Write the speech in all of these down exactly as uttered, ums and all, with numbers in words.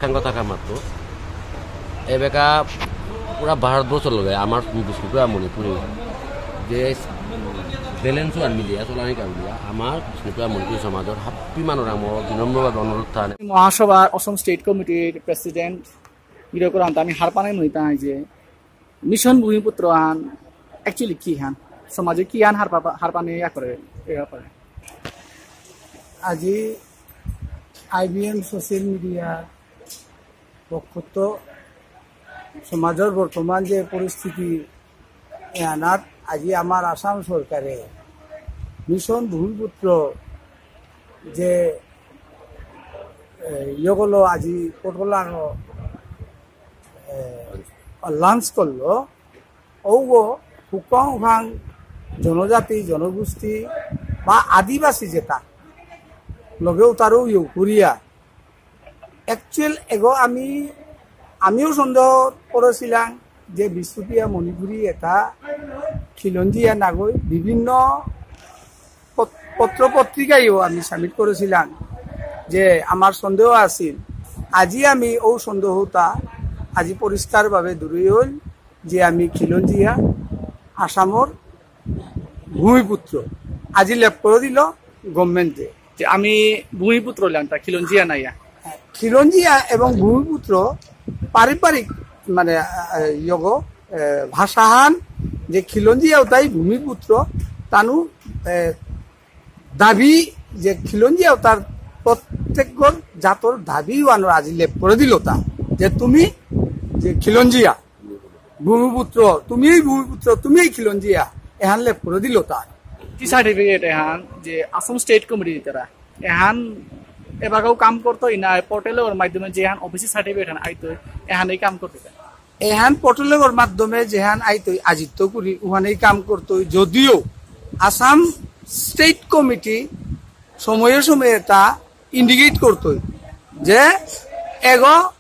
খান কথা কামাতো। এবেকা পুরা ভারতবর্ষ লগে আমার বিষ্ণুপ্রিয়া মণিপুরী যে ব্যালেন্স ওয়ান মিলিয়া, সোলানি কাউলিয়া, আমার বিষ্ণুপ্রিয়া মণিপুরী সমাজর হাব্বি মানুর আমার বিনম্রভাবে অনুরোধ থান। মহাসভার অসম স্টেট কমিটির প্রেসিডেন্ট গিরকরান্ত আমি হারপানি মইতাঙাই যে মিশন ভূমিপুত্র আন actually কি হান, সমাজে কি আন হারপা-, হারপানি ইয়া করে, এ ব্যাপারে। আজি আইবিএম সোশ্যাল মিডিয়া পক্ষত সমাজর বর্তমান যে পরিস্থিতি, এহানাত আজি আমার আসাম সরকারে মিশন ভূমিপুত্র যে, এ, ইয়গলো আজি পটলানো, এ, লঞ্চ করলো, ঔগো হুকাং উহাং জনজাতি, জনগোষ্ঠী বা আদিবাসী যেতা, লগেও তারও ইয়ে করিয়া। Actual এগো আমি, আমিও সন্দেহ করেছিলাম যে বিষ্ণুপ্রিয়া মণিপুরী এটা খিলঞ্জিয়া নাগই। বিভিন্ন পত-, পত্র পত্রিকায়ও আমি সাবমিট করেছিলাম যে আমার সন্দেহ আছিল। আজি আমি ও সন্দেহটা আজি পরিষ্কারভাবে দূরে হইল যে আমি খিলঞ্জিয়া আসামর ভূমিপুত্র। আজি লেপ করে দিল গভর্নমেন্টে। যে আমি ভূমিপুত্র হইলাম, তা খিলঞ্জিয়া নাইয়া। খিলঞ্জিয়া এবং ভূমিপুত্র পারিবারিক মানে, আহ, ইয়গ, আহ, ভাষাহান যে খিলঞ্জিয়া ওটাই ভূমিপুত্র, তানু, আহ, দাবি যে খিলঞ্জিয়া ওটার প্রত্যেক জাতর দাবি ওয়ানোর আজি লেপ করে দিল তা যে তুমি যে খিলঞ্জিয়া ভূমিপুত্র, তুমিই ভূমিপুত্র, তুমিই খিলঞ্জিয়া, এহান লেপ করে দিল তার। কি সার্টিফিকেট এহান যে আসাম স্টেট কমিটি দিতারা, এহান এবাকাও কাম করতো না, পোর্টালর মাধ্যমে যে এহান ওবিসি সার্টিফিকেট এহান আইতো, এহান এই কাম করতে পারে। এহান পোর্টালর মাধ্যমে যেহান আইতো, আজিত করি উহানেই কাম করতো, যদিও আসাম স্টেট কমিটি সময়ে সময়ে তা ইন্ডিকেট করতো যে এগো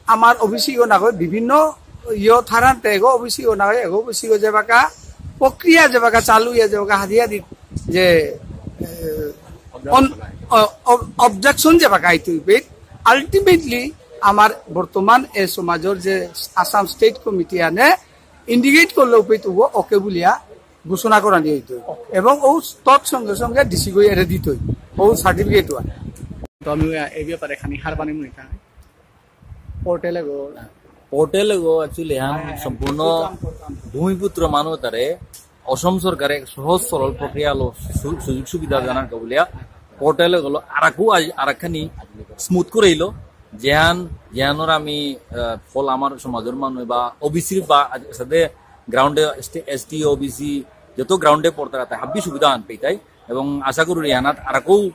আমার ওবিসি গো নাগই বিভিন্ন ইয় থারান্তে এগো ওবিসি গো নাগই এগো ওবিসি গো যেবাকা প্রক্রিয়া যেবাকা চালু ইয়া যেবাকা হাদিয়া দি যে, এ, অন-, অ-, অব-, অবজেকশন যেবাকা আইতই বেট আলটিমেটলি আমার বর্তমান এ সমাজর যে আসাম স্টেট কমিটি আনে ইন্ডিকেট করলে উপেত উগো ওকে বুলিয়া ঘোষণা করা নিয়ে হইতো এবং ও তৎসঙ্গে সঙ্গে ডিসি গই এরে দিতই ও সার্টিফিকেট ওয়া। তো আমি এ ব্যাপারে খানি হারপানি মনে হয়। পোর্টাল এগো। পোর্টাল এগো actually এহান সম্পূর্ণ ভূমিপুত্র মানু তারে অসম সরকারে সহজ সরল প্রক্রিয়া লো সু-, সুযোগ সুবিধা জানার কা বুলিয়া পোর্টাল এগো লো আরাকু আজ-, আরাকখানি স্মুথ করে ইলো। যেহান, যেহানর আমি, আহ, ফল আমার সমাজর মানু বা ওবিসি বা আজ-, সাথে গ্রাউন্ডে এসটি, এসটি, ওবিসি যত গ্রাউন্ডে পড়তারা তাই হাব্বি সুবিধা আন পেইতাই। এবং আশা করি এহানাত আরাকু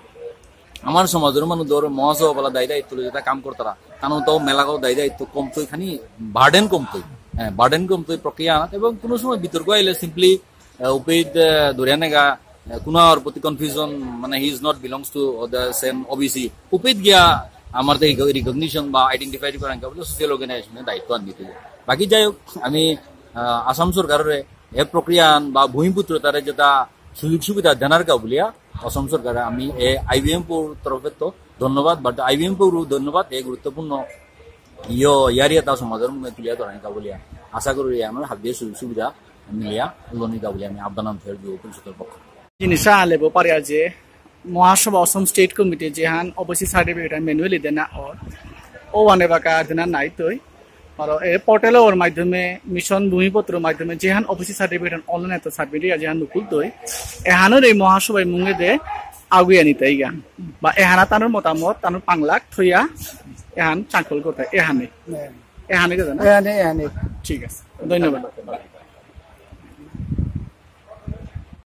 আমার সমাজর মানু ধর মহাসভা বলা দায় দায়িত্ব লই যেতা কাম করতারা, তানু তো মেলাগো দায় দায়িত্ব কমতই খানি বার্ডেন কমতই, হ্যাঁ, বার্ডেন কমতই প্রক্রিয়া আনাত এবং কোনো সময় বিতর্ক আইলে simply, আহ, উপেদ, আহ, ধরিয়া নেগা, আহ, কোনো আর প্রতি কনফিউশন মানে he is not belongs to the same OBC. উপেদ গিয়া আমার তো রিকগনিশন বা আইডেন্টিফাই করার কা বুলে সোশ্যাল অর্গানাইজেশনে দায়িত্ব আন দিতে। বাকি যাই হোক, আমি, আহ, আসাম সরকাররে এ প্রক্রিয়া আন বা ভূমিপুত্র তারে যেতা সুযোগ সুবিধা দেনার কা বুলিয়া অসম সরকার আমি এ আইবিএম পৌর তরফে তো ধন্যবাদ, but আইবিএম পৌর ধন্যবাদ এ গুরুত্বপূর্ণ ইয়ো ইয়ারিয়া তা সমাজর মুখে তুলিয়া ধরানি কা বুলিয়া আশা করি আমার হাবিয়ে সুযোগ সুবিধা মিলিয়া লনি কা বুলিয়া আমি আবদান আন ফের যুব পরিষদর পক্ষ। জিনিসা আলেবো পারিয়া যে মহাসভা অসম স্টেট কমিটি যেহান ওবিসি সার্টিফিকেট ম্যানুয়ালি দেনা অর, ও ওয়ানে বাকা দেনা নাই তৈ। আর এ পোর্টাল ওর মাধ্যমে মিশন ভূমিপুত্র মাধ্যমে যেহান ওবিসি সার্টিফিকেট অনলাইন তো সাবমিট ইয়া যেহান নুকুল তৈ। এহানর এই মহাসভায় মুঙে দে আগুয়া নিতে ইয়া। বা এহানা তানুর মতামত, তানুর পাংলাক থইয়া এহান চাকল করতে এহানে। এহানে কথা না? এহানে, এহানে। ঠিক আছে। ধন্যবাদ।